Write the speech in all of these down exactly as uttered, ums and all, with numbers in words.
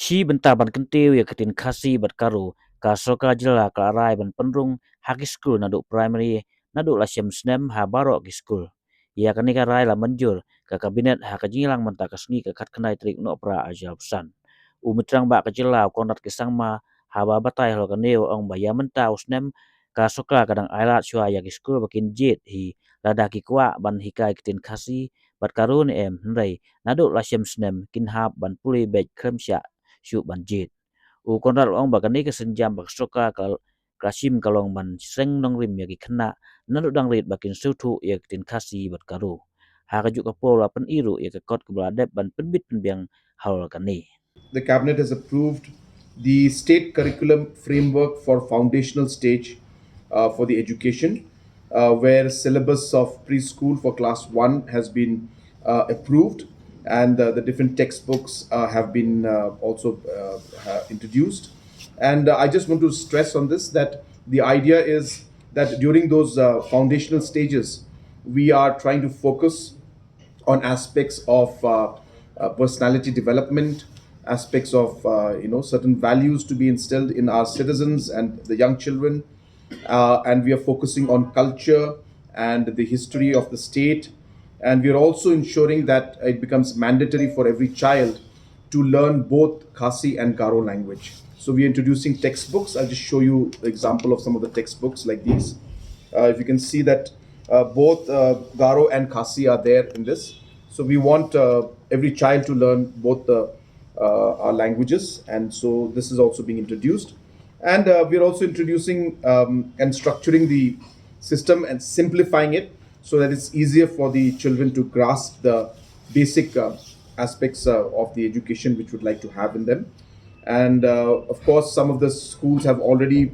Shi bynta ban kyntiew ïa ki ktien Khasi bad Garo, ka sorkar jylla ka la rai ban pynrung ha ki skul naduh primary, naduh la shem snem ha baroh ki skul. Ïa kane ka rai la mynjur ka Cabinet ha ka jingïalang mynta ka sngi ka khatkhyndai tarik Nohprah arhajar arphew san. U Myntri Rangbah ka jylla u Conrad K Sangma haba batai halor kane u ong ba ïa mynta u snem ka sorkar ka dang ailad shuwa ïa ki skul ba kin jied hi lada ki kwah ban hikai ktien Khasi bad Garo ne em, hynrei naduh la shem snem kin hap ban pule beit khlem shah shuh ban jied. U Conrad u ong ba kane ka sienjam ba ka sorkar ka, ka la shim ka long ban seng nongrim ïa ki khynnah naduh dang rit ba kin sngewthuh ïa ki ktien Khasi bad Garo. Ha kajuh ka por la pyni ruh ïa ka kot kaba la dep ban pynbit pynbiang halor kane. The Cabinet has approved the state curriculum framework for foundational stage, uh, for the education, uh, where syllabus of preschool for class one has been, uh, approved, and, uh, the different textbooks, uh, have been, uh, also, uh, uh, introduced. And, uh, I just want to stress on this, that the idea is that during those, uh, foundational stages, we are trying to focus on aspects of, uh, uh, personality development, aspects of, uh, you know, certain values to be instilled in our citizens and the young children. Uh, and we are focusing on culture and the history of the state. And we are also ensuring that it becomes mandatory for every child to learn both Khasi and Garo language. So we are introducing textbooks. I'll just show you the example of some of the textbooks like these. Uh, if you can see that, uh, both, uh, Garo and Khasi are there in this. So we want, uh, every child to learn both the, uh, our languages, and so this is also being introduced. And, uh, we are also introducing, um, and structuring the system and simplifying it so that it's easier for the children to grasp the basic, uh, aspects, uh, of the education which we'd like to have in them. And, uh, of course, some of the schools have already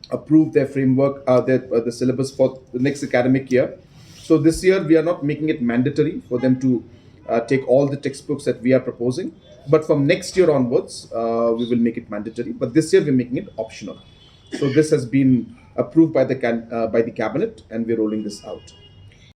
approved their framework, uh, their, uh, the syllabus for the next academic year. So this year we are not making it mandatory for them to, uh, take all the textbooks that we are proposing. But from next year onwards, uh, we will make it mandatory. But this year we're making it optional. So this has been approved by the can, uh, by the cabinet, and we're rolling this out.